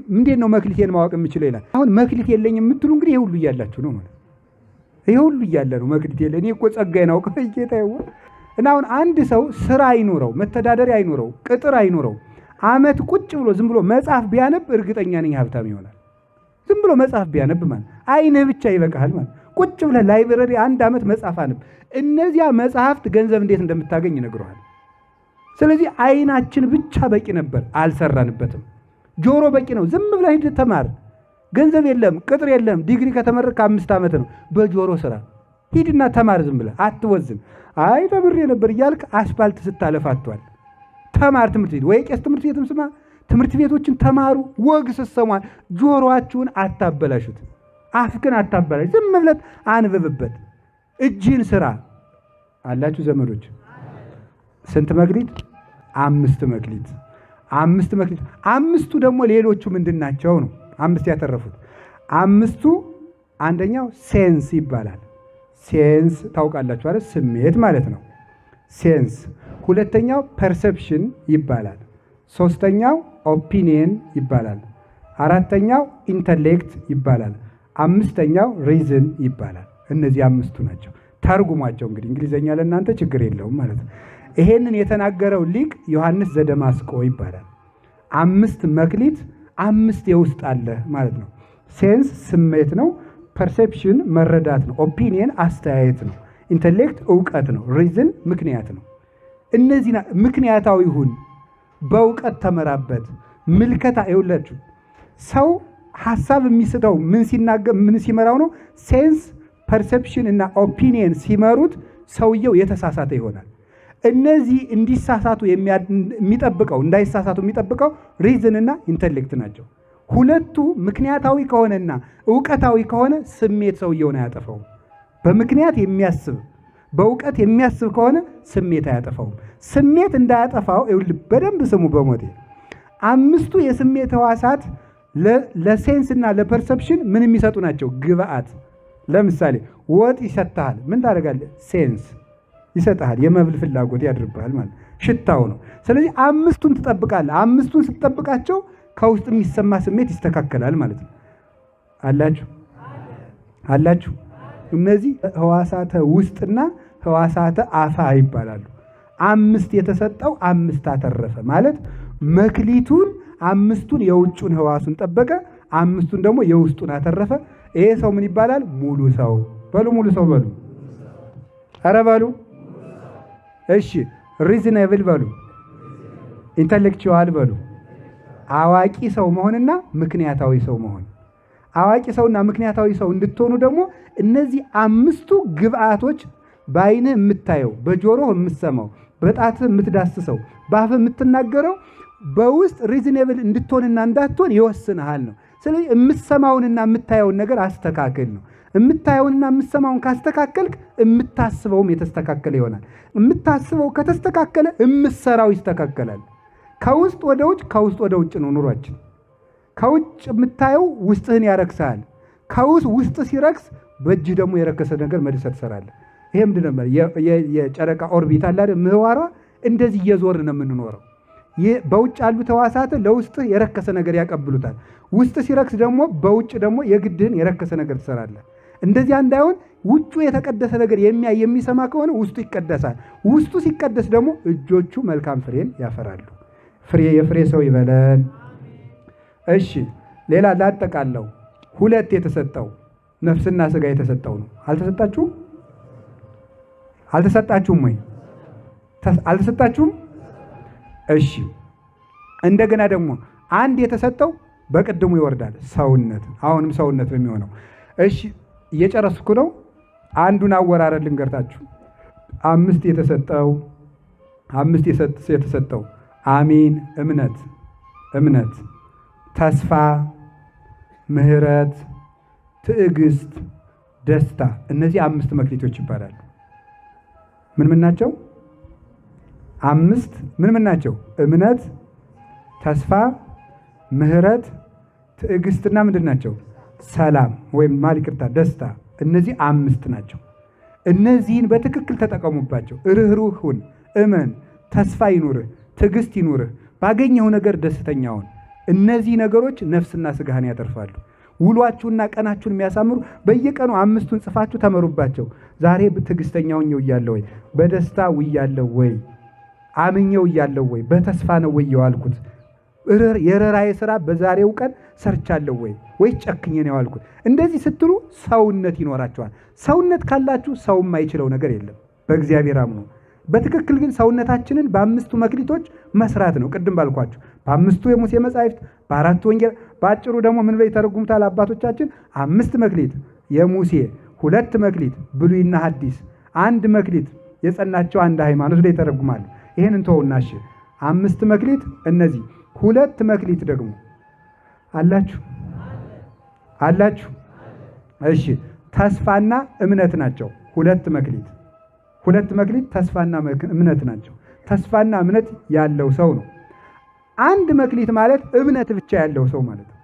እንዴት ነው መክሊቴን ማወቅ የምችለው ይላል። አሁን መክሊት የለኝም የምትሉ እንግዲህ ይሄ ሁሉ እያላችሁ ነው ማለት ይሄ ሁሉ እያለ ነው መክሊት የለ። እኔ እኮ ጸጋዬን አውቀ ጌታ ይሁን። እና አሁን አንድ ሰው ስራ አይኖረው፣ መተዳደሪያ አይኖረው፣ ቅጥር አይኖረው፣ አመት ቁጭ ብሎ ዝም ብሎ መጽሐፍ ቢያነብ እርግጠኛ ነኝ ሀብታም ይሆናል። ዝም ብሎ መጽሐፍ ቢያነብ ማለት አይንህ ብቻ ይበቃሃል ማለት ቁጭ ብለህ library አንድ ዓመት መጽሐፍ አንብ። እነዚያ መጽሐፍት ገንዘብ እንዴት እንደምታገኝ ይነግረዋል። ስለዚህ አይናችን ብቻ በቂ ነበር፣ አልሰራንበትም። ጆሮ በቂ ነው። ዝም ብለህ ሂድ ተማር። ገንዘብ የለም፣ ቅጥር የለም። ዲግሪ ከተመረቅክ 5 ዓመት ነው። በጆሮ ስራ ሂድና ተማር። ዝም ብለህ አትወዝን። አይ ተምሬ ነበር እያልክ አስፋልት ስታለፍ አትዋል። ተማር። ትምህርት ቤት ወይ ቄስ ትምህርት ቤትም ስማ። ትምህርት ቤቶችን ተማሩ። ወግ ስትሰሟል። ጆሮአችሁን አታበላሹት። አፍክን አታበላሽ። ዝም ብለህ አንብብበት። እጅህን ስራ አላችሁ ዘመዶች። ስንት መክሊት? አምስት መክሊት። አምስት መክሊት። አምስቱ ደግሞ ሌሎቹ ምንድን ናቸው ነው? አምስት ያተረፉት አምስቱ፣ አንደኛው sense ይባላል። Sense ታውቃላችሁ አይደል? ስሜት ማለት ነው። Sense። ሁለተኛው perception ይባላል። ሶስተኛው opinion ይባላል። አራተኛው intellect ይባላል። አምስተኛው reason ይባላል። እነዚህ አምስቱ ናቸው። ተርጉሟቸው እንግዲህ፣ እንግሊዘኛ ለእናንተ ችግር የለውም ማለት ነው። ይሄንን የተናገረው ሊቅ ዮሐንስ ዘደማስቆ ይባላል። አምስት መክሊት፣ አምስት የውስጥ አለ ማለት ነው። Sense ስሜት ነው። Perception መረዳት ነው። Opinion አስተያየት ነው። Intellect እውቀት ነው። Reason ምክንያት ነው። እነዚህ ምክንያታዊ ሁን፣ በእውቀት ተመራበት። ምልከታ ይኸውላችሁ፣ ሰው ሀሳብ የሚስተው ምን ሲናገር ምን ሲመራው ነው? Sense፣ perception እና opinion ሲመሩት ሰውየው የተሳሳተ ይሆናል። እነዚህ እንዲሳሳቱ የሚጠብቀው፣ እንዳይሳሳቱ የሚጠብቀው reason እና intellect ናቸው። ሁለቱ ምክንያታዊ ከሆነና እውቀታዊ ከሆነ ስሜት ሰውየውን አያጠፋውም። በምክንያት የሚያስብ፣ በእውቀት የሚያስብ ከሆነ ስሜት አያጠፋውም። ስሜት እንዳያጠፋው ይኸውልህ፣ በደንብ ስሙ። በሞቴ አምስቱ የስሜት ህዋሳት ለ sense እና ለ perception ምን የሚሰጡ ናቸው? ግብአት። ለምሳሌ ወጥ ይሸትሃል። ምን ታደርጋለህ? Sense ይሰጥሃል። የመብል ፍላጎት ያድርብሃል ማለት ሽታው ነው። ስለዚህ አምስቱን ትጠብቃለህ። አምስቱን ስትጠብቃቸው ከውስጥ የሚሰማ ስሜት ይስተካከላል ማለት ነው። አላችሁ አላችሁ። እነዚህ ህዋሳተ ውስጥና ህዋሳተ አፍአ ይባላሉ። አምስት የተሰጠው አምስት አተረፈ ማለት መክሊቱን አምስቱን የውጩን ህዋሱን ጠበቀ፣ አምስቱን ደግሞ የውስጡን አተረፈ። ይሄ ሰው ምን ይባላል? ሙሉ ሰው በሉ፣ ሙሉ ሰው በሉ፣ ኧረ በሉ። እሺ፣ reasonable በሉ፣ intellectual በሉ። አዋቂ ሰው መሆንና ምክንያታዊ ሰው መሆን። አዋቂ ሰውና ምክንያታዊ ሰው እንድትሆኑ ደግሞ እነዚህ አምስቱ ግብአቶች፣ በአይንህ የምታየው፣ በጆሮህ የምትሰማው፣ በጣትህ የምትዳስሰው፣ በአፍህ የምትናገረው በውስጥ reasonable እንድትሆንና እንዳትሆን ይወስንሃል ነው። ስለዚህ የምትሰማውንና የምታየውን ነገር አስተካክል ነው። የምታየውንና የምትሰማውን ካስተካከልክ የምታስበውም የተስተካከለ ይሆናል። የምታስበው ከተስተካከለ የምትሰራው ይስተካከላል። ከውስጥ ወደ ውጭ፣ ከውስጥ ወደ ውጭ ነው ኑሯችን። ከውጭ የምታየው ውስጥህን ያረክሳል። ከውስጥ ውስጥ ሲረክስ በእጅህ ደግሞ የረከሰ ነገር መልሰህ ትሰራለህ። ይሄ ምንድን ነው? የጨረቃ orbit አለ አይደል? ምህዋሯ እንደዚህ እየዞርን ነው የምንኖረው። በውጭ ያሉት ህዋሳት ለውስጥህ የረከሰ ነገር ያቀብሉታል። ውስጥ ሲረክስ ደግሞ በውጭ ደግሞ የግድህን የረከሰ ነገር ትሰራለህ። እንደዚያ እንዳይሆን ውጩ የተቀደሰ ነገር የሚያይ የሚሰማ ከሆነ ውስጡ ይቀደሳል። ውስጡ ሲቀደስ ደግሞ እጆቹ መልካም ፍሬን ያፈራሉ። ፍሬ የፍሬ ሰው ይበለን። እሺ፣ ሌላ ላጠቃለው። ሁለት የተሰጠው ነፍስና ስጋ የተሰጠው ነው። አልተሰጣችሁም? አልተሰጣችሁም ወይ? አልተሰጣችሁም? እሺ፣ እንደገና ደግሞ አንድ የተሰጠው በቅድሙ ይወርዳል። ሰውነት፣ አሁንም ሰውነት ነው የሚሆነው። እሺ፣ እየጨረስኩ ነው። አንዱን አወራረድ ልንገርታችሁ። አምስት የተሰጠው፣ አምስት የተሰጠው አሚን፣ እምነት፣ እምነት፣ ተስፋ፣ ምሕረት፣ ትዕግስት፣ ደስታ። እነዚህ አምስት መክሊቶች ይባላሉ። ምን ምን ናቸው? አምስት ምን ምን ናቸው? እምነት፣ ተስፋ፣ ምሕረት፣ ትዕግስትና ምንድን ናቸው? ሰላም ወይም ይቅርታ ደስታ። እነዚህ አምስት ናቸው። እነዚህን በትክክል ተጠቀሙባቸው። ርኅሩህ ሁን፣ እመን፣ ተስፋ ይኑርህ፣ ትዕግስት ይኑርህ፣ ባገኘው ነገር ደስተኛ ሁን። እነዚህ ነገሮች ነፍስና ስጋህን ያተርፋሉ። ውሏችሁና ቀናችሁን የሚያሳምሩ በየቀኑ 5ቱን ጽፋችሁ ተመሩባቸው። ዛሬ ትዕግስተኛ ሆኜ ውያለሁ ወይ? በደስታ ውያለሁ ወይ? አምኜ ውያለሁ ወይ? በተስፋ ነው ወይ የዋልኩት? የርኅራኄ ስራ በዛሬው ቀን ሰርቻለሁ ወይ? ወይስ ጨክኜ ነው የዋልኩት? እንደዚህ ስትሉ ሰውነት ይኖራችኋል። ሰውነት ካላችሁ ሰው የማይችለው ነገር የለም በእግዚአብሔር አምኖ። በትክክል ግን ሰውነታችንን በ5ቱ መክሊቶች መስራት ነው። ቅድም ባልኳችሁ በ5ቱ የሙሴ መጻሕፍት፣ በ4ቱ ወንጌል፣ በአጭሩ ደግሞ ምን ብለው ይተረጉሙታል አባቶቻችን? 5 መክሊት የሙሴ፣ 2 መክሊት ብሉይና ሐዲስ፣ 1 መክሊት የጸናቸው አንድ ሃይማኖት ብለው ይተረጉማሉ። ይሄንን ተውና እሺ፣ 5 መክሊት እነዚህ፣ 2 መክሊት ደግሞ አላችሁ አላችሁ? እሺ፣ ተስፋና እምነት ናቸው። 2 መክሊት፣ 2 መክሊት ተስፋና እምነት ናቸው። ተስፋና እምነት ያለው ሰው ነው። 1 መክሊት ማለት እምነት ብቻ ያለው ሰው ማለት ነው።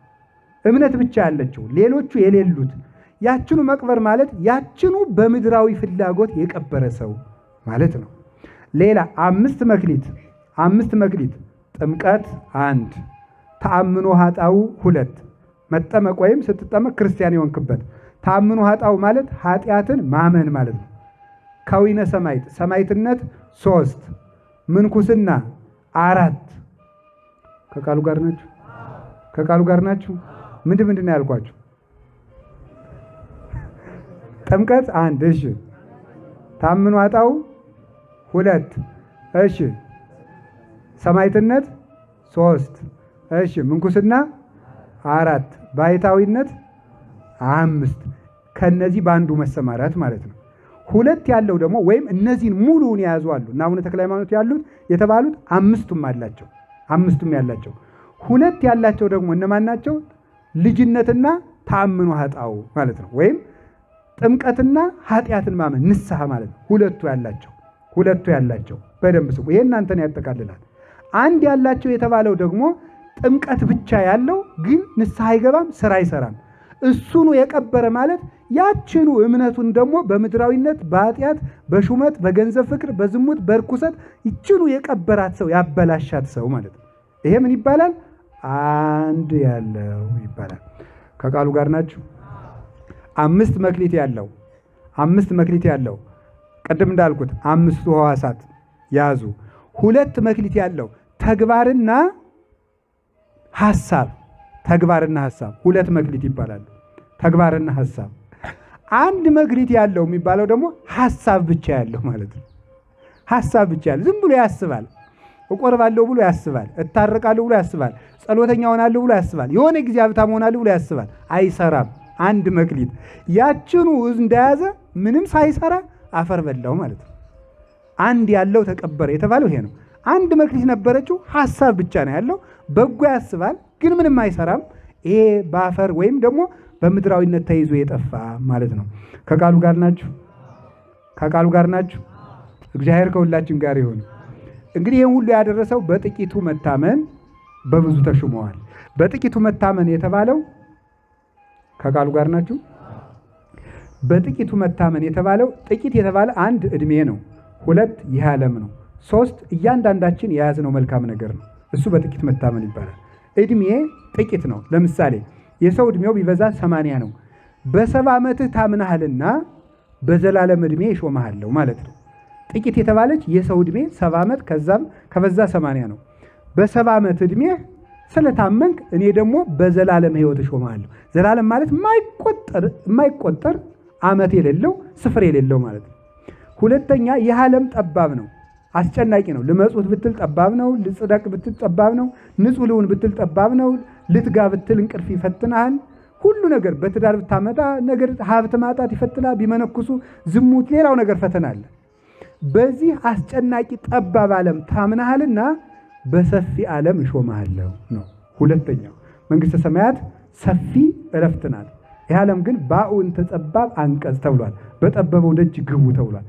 እምነት ብቻ ያለችው ሌሎቹ የሌሉት። ያችኑ መቅበር ማለት ያችኑ በምድራዊ ፍላጎት የቀበረ ሰው ማለት ነው። ሌላ 5 መክሊት፣ 5 መክሊት ጥምቀት 1፣ ተአምኖ ኃጣው 2፣ መጠመቅ ወይም ስትጠመቅ ክርስቲያን የሆንክበት። ተአምኖ ኃጣው ማለት ኃጢአትን ማመን ማለት ነው። ከዊነ ሰማዕት ሰማዕትነት 3፣ ምንኩስና 4። ከቃሉ ጋር ናችሁ? ከቃሉ ጋር ናችሁ? ምንድን ምንድን ነው ያልኳችሁ? ጥምቀት 1፣ እሺ፣ ታምኖ ኃጣው 2፣ እሺ፣ ሰማዕትነት 3፣ እሺ፣ ምንኩስና 4፣ ባሕታዊነት 5። ከነዚህ በአንዱ መሰማራት ማለት ነው። 2 ያለው ደግሞ ወይም እነዚህን ሙሉውን የያዙ አሉ። እና አቡነ ተክለ ሃይማኖት ያሉት የተባሉት 5ቱም አላቸው። 5ቱም ያላቸው። 2 ያላቸው ደግሞ እነማን ናቸው? ልጅነትና ተአምኖ ኃጣው ማለት ነው። ወይም ጥምቀትና ኃጢአትን ማመን ንስሐ ማለት ነው። 2ቱ ያላቸው፣ 2ቱ ያላቸው በደንብ ስሙ። ይሄ እናንተን ያጠቃልላል። 1 ያላቸው የተባለው ደግሞ ጥምቀት ብቻ ያለው ግን ንስሐ አይገባም፣ ስራ አይሰራም። እሱኑ የቀበረ ማለት ያችኑ እምነቱን ደግሞ በምድራዊነት፣ በኃጢአት፣ በሹመት፣ በገንዘብ ፍቅር፣ በዝሙት፣ በርኩሰት ይችኑ የቀበራት ሰው፣ ያበላሻት ሰው ማለት ነው። ይሄ ምን ይባላል? 1 ያለው ይባላል። ከቃሉ ጋር ናችሁ? 5 መክሊት ያለው፣ 5 መክሊት ያለው ቅድም እንዳልኩት 5ቱ ሕዋሳት ያዙ። 2 መክሊት ያለው ተግባርና ሐሳብ፣ ተግባርና ሐሳብ 2 መክሊት ይባላሉ። ተግባርና ሐሳብ። 1 መክሊት ያለው የሚባለው ደግሞ ሐሳብ ብቻ ያለው ማለት ነው። ሐሳብ ብቻ ያለው ዝም ብሎ ያስባል። እቆርባለሁ ብሎ ያስባል፣ እታረቃለሁ ብሎ ያስባል፣ ጸሎተኛ ሆናለሁ ብሎ ያስባል፣ የሆነ ጊዜ ሀብታም ሆናለሁ ብሎ ያስባል። አይሰራም። 1 መክሊት ያችኑ እንደያዘ ምንም ሳይሰራ አፈር በላው ማለት ነው። 1 ያለው ተቀበረ የተባለው ይሄ ነው። 1 መክሊት ነበረችው፣ ሐሳብ ብቻ ነው ያለው። በጎ ያስባል ግን ምንም አይሰራም። ይሄ በአፈር ወይም ደግሞ በምድራዊነት ተይዞ የጠፋ ማለት ነው። ከቃሉ ጋር ናችሁ? ከቃሉ ጋር ናችሁ? እግዚአብሔር ከሁላችን ጋር ይሁን። እንግዲህ ይሄን ሁሉ ያደረሰው በጥቂቱ መታመን በብዙ ተሹመዋል። በጥቂቱ መታመን የተባለው ከቃሉ ጋር ናችሁ? በጥቂቱ መታመን የተባለው ጥቂት የተባለ 1 እድሜ ነው፣ 2 ይህ ዓለም ነው፣ 3 እያንዳንዳችን የያዝነው መልካም ነገር ነው። እሱ በጥቂት መታመን ይባላል። እድሜ ጥቂት ነው። ለምሳሌ የሰው እድሜው ቢበዛ 80 ነው። በ70 ዓመትህ ታምናሃልና በዘላለም እድሜ ይሾምሃለሁ ማለት ነው። ጥቂት የተባለች የሰው እድሜ 70 ዓመት ከዛም ከበዛ 80 ነው። በ70 ዓመት እድሜ ስለታመንክ እኔ ደግሞ በዘላለም ሕይወት እሾምሃለሁ። ዘላለም ማለት የማይቆጠር ዓመት የሌለው ስፍር የሌለው ማለት ነው። ሁለተኛ ይህ ዓለም ጠባብ ነው፣ አስጨናቂ ነው። ልመጹት ብትል ጠባብ ነው፣ ልጽደቅ ብትል ጠባብ ነው፣ ንጹህ ልሁን ብትል ጠባብ ነው፣ ልትጋ ብትል እንቅልፍ ይፈትናል። ሁሉ ነገር በትዳር ብታመጣ ነገር ሀብት ማጣት ይፈትናል። ቢመነኩሱ ዝሙት፣ ሌላው ነገር ፈተና አለ። በዚህ አስጨናቂ ጠባብ ዓለም ታምናሃልና በሰፊ ዓለም እሾምሃለሁ ነው። ሁለተኛው መንግስተ ሰማያት ሰፊ እረፍት ናት። ይህ ዓለም ግን ባኡን ተጠባብ አንቀጽ ተብሏል። በጠበበው ደጅ ግቡ ተብሏል።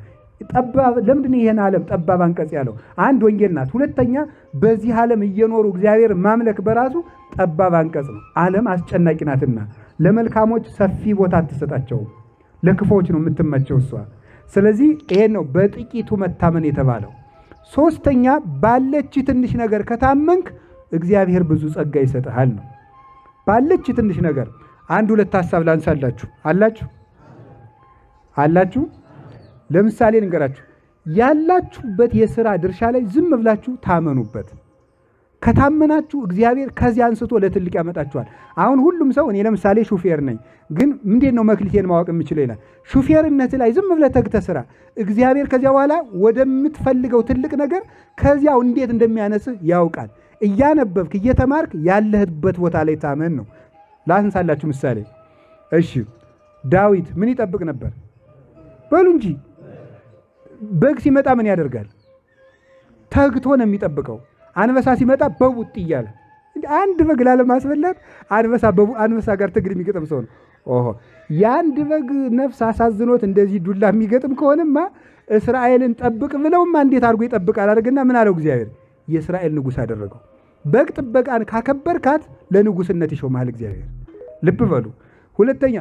ጠባብ ለምንድን ነው ይሄን ዓለም ጠባብ አንቀጽ ያለው? አንድ ወንጌል ናት። ሁለተኛ በዚህ ዓለም እየኖሩ እግዚአብሔር ማምለክ በራሱ ጠባብ አንቀጽ ነው። ዓለም አስጨናቂ ናትና ለመልካሞች ሰፊ ቦታ አትሰጣቸውም፣ ለክፎች ነው የምትመቸው እሷ። ስለዚህ ይሄን ነው በጥቂቱ መታመን የተባለው። ሶስተኛ ባለች ትንሽ ነገር ከታመንክ እግዚአብሔር ብዙ ጸጋ ይሰጥሃል ነው። ባለች ትንሽ ነገር አንድ ሁለት ሀሳብ ላንሳላችሁ። አላችሁ አላችሁ? ለምሳሌ ልንገራችሁ። ያላችሁበት የሥራ ድርሻ ላይ ዝም ብላችሁ ታመኑበት። ከታመናችሁ እግዚአብሔር ከዚያ አንስቶ ለትልቅ ያመጣችኋል። አሁን ሁሉም ሰው እኔ ለምሳሌ ሹፌር ነኝ፣ ግን እንዴት ነው መክሊቴን ማወቅ የምችለው ይላል። ሹፌርነት ላይ ዝም ብለህ ተግተህ ስራ። እግዚአብሔር ከዚያ በኋላ ወደምትፈልገው ትልቅ ነገር ከዚያው እንዴት እንደሚያነስህ ያውቃል። እያነበብክ እየተማርክ ያለህበት ቦታ ላይ ታመን ነው። ላንሳላችሁ ምሳሌ። እሺ ዳዊት ምን ይጠብቅ ነበር? በሉ እንጂ በግ ሲመጣ ምን ያደርጋል? ተግቶ ነው የሚጠብቀው። አንበሳ ሲመጣ በቡጥ እያለ አንድ በግ ላለማስበላት አንበሳ ጋር ትግል የሚገጥም ሰው ነው። ኦሆ የአንድ በግ ነፍስ አሳዝኖት እንደዚህ ዱላ የሚገጥም ከሆነማ እስራኤልን ጠብቅ ብለውማ እንዴት አድርጎ ይጠብቃል? አድርግና ምን አለው እግዚአብሔር? የእስራኤል ንጉሥ አደረገው። በግ ጥበቃን ካከበርካት ለንጉሥነት ይሾምሃል እግዚአብሔር። ልብ በሉ። ሁለተኛ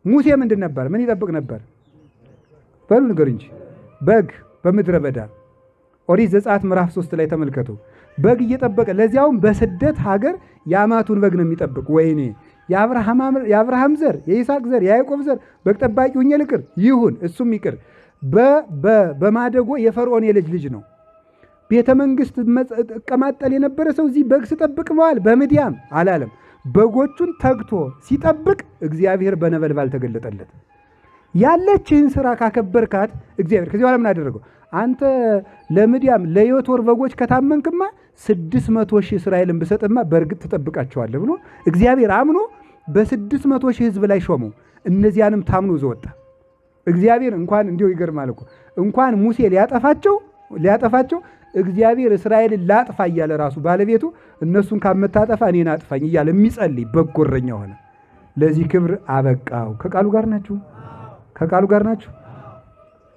ሙሴ ምንድን ነበር? ምን ይጠብቅ ነበር? በሉ ንገሩ እንጂ። በግ በምድረ በዳ ኦሪት ዘጸአት ምዕራፍ 3 ላይ ተመልከቱ። በግ እየጠበቀ ለዚያውም በስደት ሀገር የአማቱን በግ ነው የሚጠብቅ። ወይኔ የአብርሃም ዘር፣ የይስሐቅ ዘር፣ የያዕቆብ ዘር በግ ጠባቂ ሁኜ ልቅር? ይሁን እሱም ይቅር። በማደጎ የፈርዖን የልጅ ልጅ ነው። ቤተ መንግስት እቀማጠል የነበረ ሰው እዚህ በግ ስጠብቅ መዋል በምድያም አላለም። በጎቹን ተግቶ ሲጠብቅ እግዚአብሔር በነበልባል ተገለጠለት። ያለችህን ስራ ካከበርካት እግዚአብሔር ከዚህ በኋላ ምን አደረገው? አንተ ለምድያም ለዮቶር በጎች ከታመንክማ 600,000 እስራኤልን ብሰጥማ በእርግጥ ትጠብቃቸዋለህ ብሎ እግዚአብሔር አምኖ በ600,000 ሕዝብ ላይ ሾመው። እነዚያንም ታምኖ ዘወጣ። እግዚአብሔር እንኳን እንዲሁ ይገርማል እኮ እንኳን ሙሴ ሊያጠፋቸው እግዚአብሔር እስራኤልን ላጥፋ እያለ ራሱ ባለቤቱ እነሱን ካመታጠፋ እኔን አጥፋኝ እያለ የሚጸልይ በጎ እረኛ ሆነ። ለዚህ ክብር አበቃው። ከቃሉ ጋር ናችሁ? ከቃሉ ጋር ናችሁ?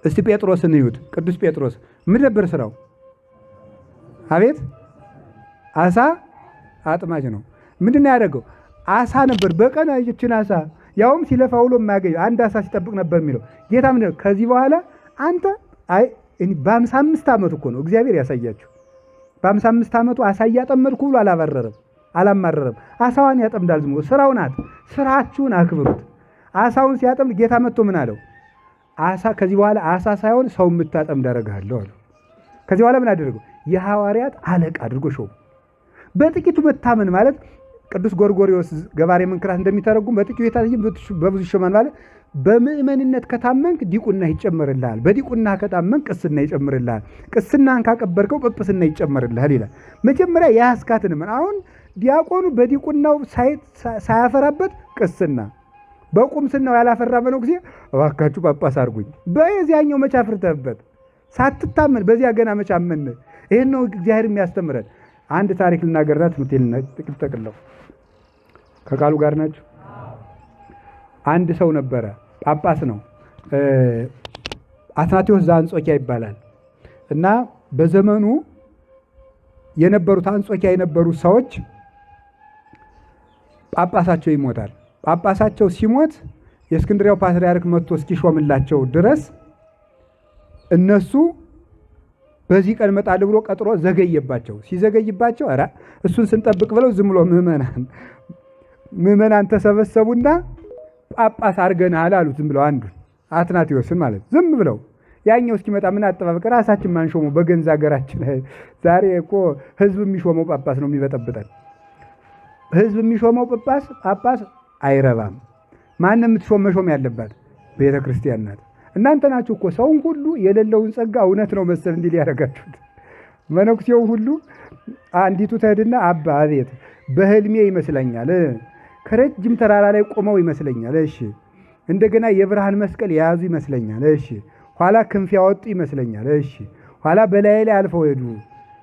እስቲ ጴጥሮስን እዩት። ቅዱስ ጴጥሮስ ምን ነበር ስራው? አቤት አሳ አጥማጅ ነው። ምንድን ነው ያደረገው? አሳ ነበር። በቀን ይችን አሳ ያውም ሲለፋ ውሎ የማያገኘው አንድ አሳ ሲጠብቅ ነበር የሚለው ጌታ ምንድን ነው ከዚህ በኋላ አንተ አይ በ55 ዓመቱ እኮ ነው እግዚአብሔር ያሳያችሁ። በ55 ዓመቱ አሳ እያጠመድኩ ብሎ አላባረረም፣ አላማረረም። አሳዋን ያጠምዳል። ዝም ብሎ ስራው ናት። ስራችሁን አክብሩት። አሳውን ሲያጠምድ ጌታ መጥቶ ምን አለው? አሳ ከዚህ በኋላ አሳ ሳይሆን ሰው የምታጠምድ አደርግሃለሁ አለው። ከዚህ በኋላ ምን አደረገው? የሐዋርያት አለቃ አድርጎ ሾመው። በጥቂቱ መታመን ማለት ቅዱስ ጎርጎርዮስ ገባሬ መንክራት እንደሚተረጉም በጥቂቱ የታየ በብዙ ይሾማል ማለት በምእመንነት ከታመንክ ዲቁና ይጨመርልሃል፣ በዲቁና ከታመንክ ቅስና ይጨመርልሃል፣ ቅስናን ካቀበርከው ጵጵስና ይጨመርልሃል ይላል። መጀመሪያ የያዝካትን እመን። አሁን ዲያቆኑ በዲቁናው ሳያፈራበት ቅስና፣ በቁምስናው ያላፈራ በነው ጊዜ እባካችሁ ጳጳስ አድርጉኝ። በዚያኛው መች አፍርተህበት ሳትታመን በዚያ ገና መች አመን። ይሄን ነው እግዚአብሔር የሚያስተምረን። አንድ ታሪክ ልናገርና ትምህርቴን ልጠቅልለው። ከቃሉ ጋር ናችሁ? አንድ ሰው ነበረ፣ ጳጳስ ነው። አትናቴዎስ ዘአንጾኪያ ይባላል። እና በዘመኑ የነበሩት አንጾኪያ የነበሩ ሰዎች ጳጳሳቸው ይሞታል። ጳጳሳቸው ሲሞት የእስክንድሪያው ፓትርያርክ መጥቶ እስኪሾምላቸው ድረስ እነሱ በዚህ ቀን እመጣለሁ ብሎ ቀጥሮ ዘገየባቸው። ሲዘገይባቸው ኧረ እሱን ስንጠብቅ ብለው ዝም ብሎ ምዕመናን ተሰበሰቡና ጳጳስ አድርገናል አሉት። ዝም ብለው አንዱን አትናቴዎስን ማለት ዝም ብለው ያኛው እስኪመጣ ምን አጠባበቅ ራሳችን ማንሾመው በገንዛ ሀገራችን። ዛሬ እኮ ህዝብ የሚሾመው ጳጳስ ነው የሚበጠብጠን። ህዝብ የሚሾመው ጳጳስ አይረባም። ማንም የምትሾም መሾም ያለባት ቤተ ክርስቲያን ናት። እናንተ ናችሁ እኮ ሰውን ሁሉ የሌለውን ጸጋ እውነት ነው መሰል እንዲል ያደረጋችሁት። መነኩሴውን ሁሉ አንዲቱ ትሄድና አባ አቤት በህልሜ ይመስለኛል ከረጅም ተራራ ላይ ቆመው ይመስለኛል። እሺ እንደገና የብርሃን መስቀል የያዙ ይመስለኛል። እሺ ኋላ ክንፍ ያወጡ ይመስለኛል። እሺ ኋላ በላይ ላይ አልፈው ሄዱ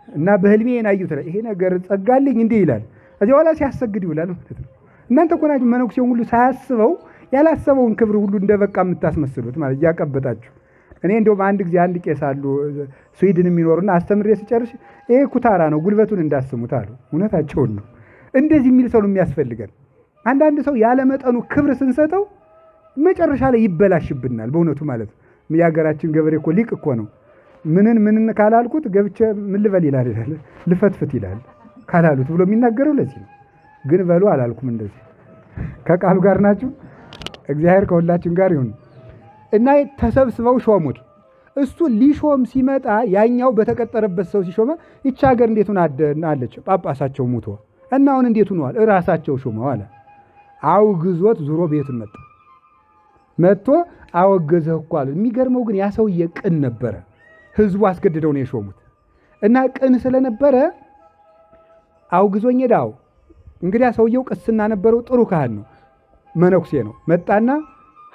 እና በህልሜ ናዩት። ይሄ ነገር ጸጋልኝ እንዲህ ይላል። እዚህ ኋላ ሲያሰግድ ይውላል ማለት ነው። እናንተ እኮ ናችሁ መነኩሴውን ሁሉ ሳያስበው ያላሰበውን ክብር ሁሉ እንደበቃ የምታስመስሉት ማለት እያቀበጣችሁ። እኔ እንደውም አንድ ጊዜ አንድ ቄስ አሉ ስዊድን የሚኖሩና አስተምሬ ስጨርስ ይሄ ኩታራ ነው ጉልበቱን እንዳስሙት አሉ። እውነታቸውን ነው። እንደዚህ የሚል ሰው ነው የሚያስፈልገን። አንዳንድ ሰው ያለመጠኑ ክብር ስንሰጠው መጨረሻ ላይ ይበላሽብናል። በእውነቱ ማለት ነው። የሀገራችን ገበሬ እኮ ሊቅ እኮ ነው። ምንን ምንን ካላልኩት ገብቼ ምን ልበል ይላል፣ ልፈትፍት ይላል። ካላሉት ብሎ የሚናገረው ለዚህ ነው። ግን በሉ አላልኩም። እንደዚህ ከቃሉ ጋር ናችሁ። እግዚአብሔር ከሁላችን ጋር ይሁን እና ተሰብስበው ሾሙት። እሱ ሊሾም ሲመጣ ያኛው በተቀጠረበት ሰው ሲሾመ ይቺ ሀገር እንዴት አለች? ጳጳሳቸው ሙቶ እና አሁን እንዴት ሆነዋል? እራሳቸው ሾመው አለ። አውግዞት ዙሮ ቤቱን መጣ። መጥቶ አወገዘህ እኮ አሉ። የሚገርመው ግን ያ ሰውዬ ቅን ነበረ። ህዝቡ አስገድደው ነው የሾሙት እና ቅን ስለነበረ አውግዞኝ ሄዳው። እንግዲያ ሰውየው ቅስና ነበረው፣ ጥሩ ካህን ነው፣ መነኩሴ ነው። መጣና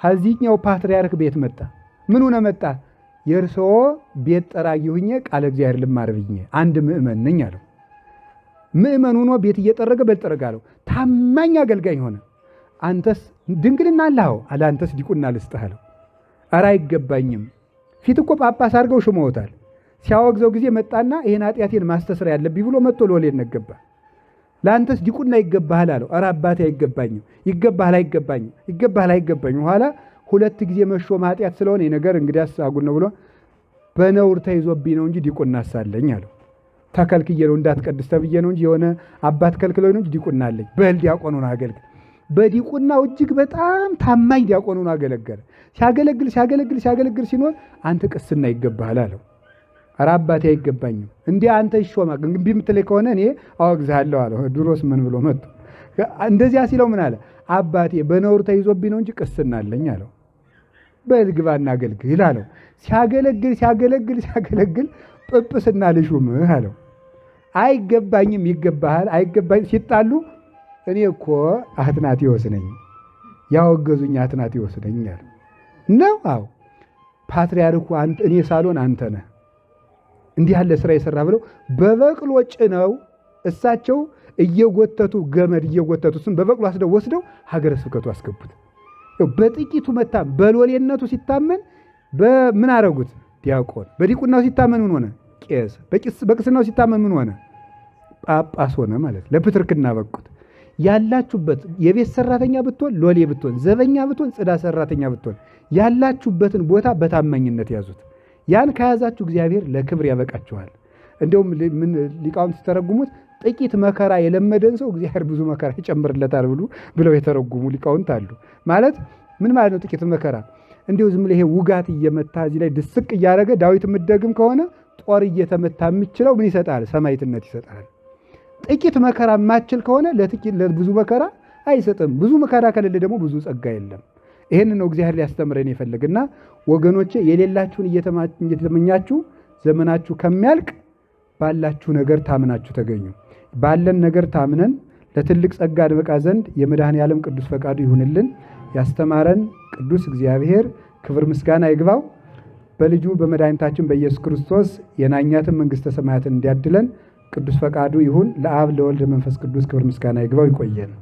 ከዚህኛው ፓትርያርክ ቤት መጣ። ምን ሆነ መጣ? የእርስዎ ቤት ጠራጊ ሁኜ ቃለ እግዚአብሔር ልማር ብዬ አንድ ምእመን ነኝ አለው። ምእመን ሆኖ ቤት እየጠረገ በልጠረግ አለው። ታማኝ አገልጋይ ሆነ። አንተስ ድንግልና አለኸው አለ። አንተስ ዲቁና ልስጥህ አለው። ኧረ አይገባኝም። ፊት እኮ ጳጳስ አድርገው ሾመውታል። ሲያወግዘው ጊዜ መጣና ይሄን ኃጢአቴን ማስተስሪያ ያለብኝ ብሎ መጥቶ ሎሌነት ገባ። ለአንተስ ዲቁና ይገባሃል አለው። ኧረ አባቴ አይገባኝም። ይገባሃል አይገባኝም፣ ይገባሃል አይገባኝም። ኋላ ሁለት ጊዜ መሾም ኃጢአት ስለሆነ የነገር እንግዲያስ አጉል ነው ብሎ በነውር ተይዞብኝ ነው እንጂ ዲቁና አሳለኝ አለው። ተከልክዬ ነው እንዳትቀድስ ተብዬ ነው እንጂ የሆነ አባት ከልክለው ነው እንጂ ዲቁና አለኝ። በል ዲያቆን ሆኖ አገልግል። በዲቁናው እጅግ በጣም ታማኝ ዲያቆን ሆኖ አገለገለ። ሲያገለግል ሲያገለግል ሲያገለግል ሲኖር አንተ ቅስና ይገባሃል አለው። ኧረ አባቴ አይገባኝም። እንዲህ አንተ ይሾማል እምቢ የምትለኝ ከሆነ እኔ አወግዝሃለሁ አለው። ድሮስ ምን ብሎ መጥቶ እንደዚያ ሲለው ምን አለ? አባቴ በነውር ተይዞብኝ ነው እንጂ ቅስና አለኝ አለው። በል ግባና አገልግል አለው። ሲያገለግል ሲያገለግል ሲያገለግል ጵጵስና ልሹምህ አለው። አይገባኝም፣ ይገባሃል፣ አይገባኝም ሲጣሉ እኔ እኮ አትናቴዎስ ነኝ ያወገዙኝ አትናቴዎስ ነኝ አለ። ነው? አዎ። ፓትርያርኩ እኔ ሳልሆን አንተ ነህ እንዲህ ያለ ስራ የሰራ ብለው በበቅሎ ጭነው እሳቸው እየጎተቱ ገመድ እየጎተቱ እሱን በበቅሎ አስደው ወስደው ሀገረ ስብከቱ አስገቡት። በጥቂቱ መታ በሎሌነቱ ሲታመን በምን አረጉት? ዲያቆን። በዲቁናው ሲታመን ምን ሆነ? ቄስ። በቅስናው ሲታመን ምን ሆነ? ጳጳስ ሆነ ማለት ለፕትርክና በቁት። ያላችሁበት የቤት ሰራተኛ ብትሆን፣ ሎሌ ብትሆን፣ ዘበኛ ብትሆን፣ ጽዳት ሰራተኛ ብትሆን ያላችሁበትን ቦታ በታማኝነት ያዙት። ያን ከያዛችሁ እግዚአብሔር ለክብር ያበቃችኋል። እንደውም ምን ሊቃውንት ሲተረጉሙት ጥቂት መከራ የለመደን ሰው እግዚአብሔር ብዙ መከራ ይጨምርለታል ብለው የተረጉሙ ሊቃውንት አሉ። ማለት ምን ማለት ነው? ጥቂት መከራ እንዲሁ ዝም ብሎ ይሄ ውጋት እየመታ እዚህ ላይ ድስቅ እያደረገ ዳዊት የምትደግም ከሆነ ጦር እየተመታ የምችለው ምን ይሰጣል? ሰማዕትነት ይሰጣል። ጥቂት መከራ የማችል ከሆነ ለብዙ መከራ አይሰጥም። ብዙ መከራ ከሌለ ደግሞ ብዙ ጸጋ የለም። ይሄን ነው እግዚአብሔር ሊያስተምረን የፈለገና ወገኖቼ የሌላችሁን እየተመኛችሁ ዘመናችሁ ከሚያልቅ ባላችሁ ነገር ታምናችሁ ተገኙ። ባለን ነገር ታምነን ለትልቅ ጸጋ እንበቃ ዘንድ የመድኃኔ ዓለም ቅዱስ ፈቃዱ ይሁንልን። ያስተማረን ቅዱስ እግዚአብሔር ክብር ምስጋና ይግባው። በልጁ በመድኃኒታችን በኢየሱስ ክርስቶስ የናኛትን መንግሥተ ሰማያትን እንዲያድለን ቅዱስ ፈቃዱ ይሁን። ለአብ ለወልድ ለመንፈስ ቅዱስ ክብር ምስጋና ይግባው። ይቆየን።